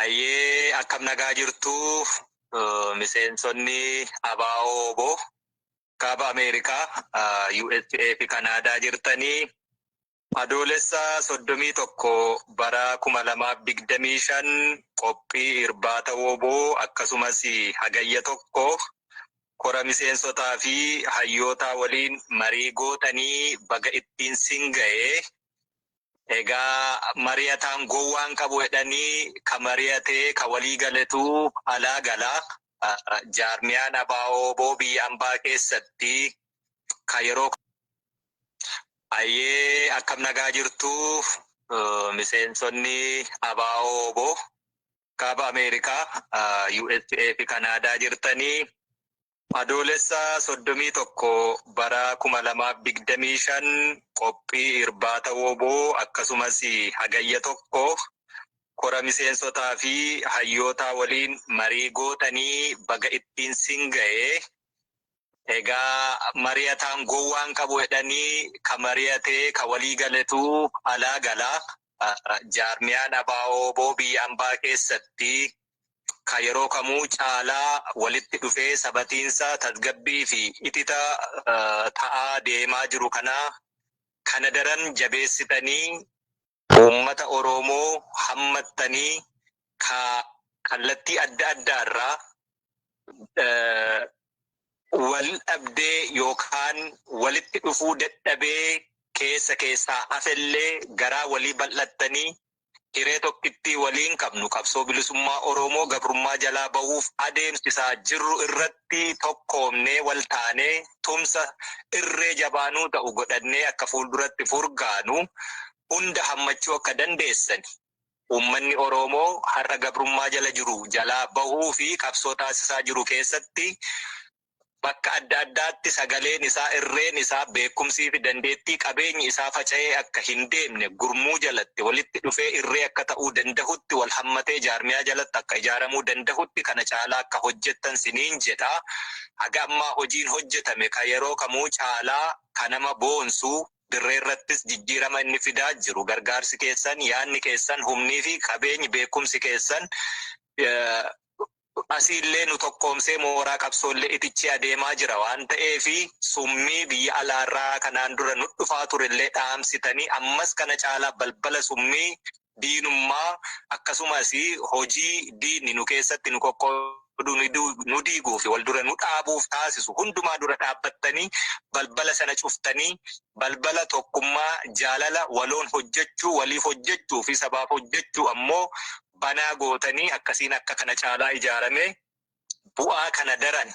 Ayyee, akkam nagaa jirtu miseensonni ABO WBO kaaba Ameerikaa, USA fi Kanaadaa jirtanii? Adoolessa 31 bara 2025 qophii irbaata WBO, akkasumas Hagayya 1 kora miseensotaa fi hayyootaa waliin marii gootanii baga ittiin sin ga'e. Egaa mari'ataan gowwaan qabu jedhanii, ka mari'atee ka walii galetu alaa gala. Jaarmiyaan ABO WBO biyya ambaa keessatti ka yeroo. Ayyee, akkam nagaa jirtu miseensonni ABO WBO kaaba Ameerikaa, USA fi Kanaadaa jirtanii? Adoolessa 31 bara 2025 qophii irbaata WBO, akkasumas Hagayya 1 kora miseensotaa fi hayyootaa waliin marii gootanii baga ittiin sin ga'e. Egaa mari'ataan gowwaan qabu jedhanii, ka mari'atee ka walii galetu alaa gala. Jaarmiyaan ABO WBO biyya ambaa keessatti ka yeroo kamuu caalaa walitti dhufee sabatiinsa, tasgabbii fi itita ta'aa deemaa jiru kana daran jabeessitanii, uummata Oromoo hammattanii, ka kallattii adda addaarraa wal dhabdee yookaan walitti dhufuu dadhabee keessa keessaa hafellee garaa walii bal'attanii, hiree tokkittii waliin qabnu, qabsoo bilisummaa Oromoo gabrummaa jalaa bahuuf adeemsisaa jirru irratti tokkoomnee, wal taanee, tumsa irree jabaanuu ta'u godhannee akka fuulduratti furgaanu hunda hammachuu akka dandeessani. Uummanni Oromoo har'a gabrummaa jala jiru jalaa bahuu fi qabsoo taasisaa jiru keessatti bakka adda addaatti sagaleen isaa, irreen isaa, beekumsii fi dandeettii qabeenyi isaa faca'ee akka hin deemne, gurmuu jalatti walitti dhufee irree akka ta'uu dandahutti, wal hammatee jaarmiyaa jalatti akka ijaaramuu dandahutti kana caalaa akka hojjettan siniin jedha. Haga ammaa hojiin hojjetame ka yeroo kamuu caalaa ka nama boonsu, dirree irrattis jijjiirama inni fidaa jiru, gargaarsi keessan, yaadni keessan, humnii fi qabeenyi, beekumsi keessan asiillee nu tokkoomsee mooraa qabsoollee itichee adeemaa jira waan ta'eefi, summii biyya alaarraa kanaan dura nu dhufaa turellee dhaamsitanii, ammas kana caalaa balbala summii diinummaa, akkasumas hojii diinni nu keessatti nu qoqqooduu, nu diiguu fi wal dura nu dhaabuuf taasisu hundumaa dura dhaabbattanii, balbala sana cuftanii, balbala tokkummaa, jaalala, waloon hojjechuu, waliif hojjechuu fi sabaaf hojjechuu ammoo banaa gootanii, akkasiin akka kana caalaa ijaarame bu'aa kana daran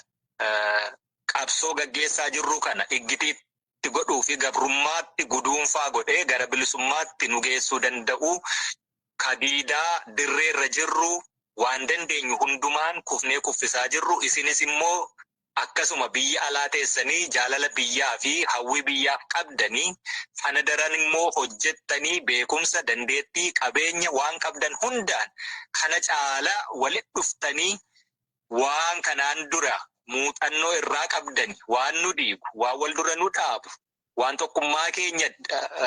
qabsoo gaggeessaa jirru kana iggitiitti godhuu fi gabrummaatti guduunfaa godhee gara bilisummaatti nu geessuu danda'u, kadiidaa dirreerra jirru waan dandeenyu hundumaan kufnee kuffisaa jirru, isinis immoo akkasuma biyya alaa teessanii jaalala biyyaa fi hawwii biyyaaf qabdanii sana daran immoo hojjettanii, beekumsa, dandeettii, qabeenya waan qabdan hundaan kana caala walitti dhuftanii, waan kanaan dura muuxannoo irraa qabdani, waan nu diigu, waan wal dura nu dhaabu, waan tokkummaa keenya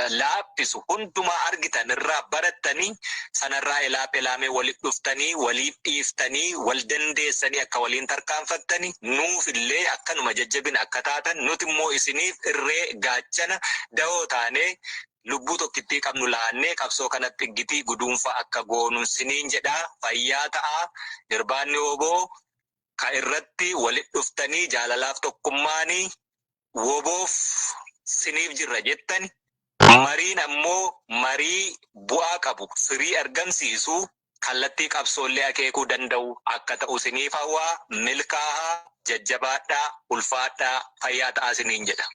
laaffisu hundumaa argitan irraa barattanii, sanarraa ilaaf ilaamee walitti dhuftanii, waliif dhiiftanii, wal dandeessanii akka waliin tarkaanfattanii, nuuf illee akkanuma jajjabina akka taatan, nuti immoo isiniif irree, gaachana, dahoo taanee, lubbuu tokkittii qabnu laannee qabsoo kanatti iggitii guduunfaa akka goonu siniin jedhaa. Fayyaa ta'aa. Irbaanni WBO ka irratti walitti dhuftanii jaalalaaf tokkummaanii WBOf siniif jirra jettani, mariin ammoo marii bu'aa qabu, firii argamsiisu, kallattii qabsoollee akeekuu danda'u akka ta'u siniif hawwaa. Milkaahaa, jajjabaadhaa, ulfaadhaa, fayyaa ta'aa siniin jedha.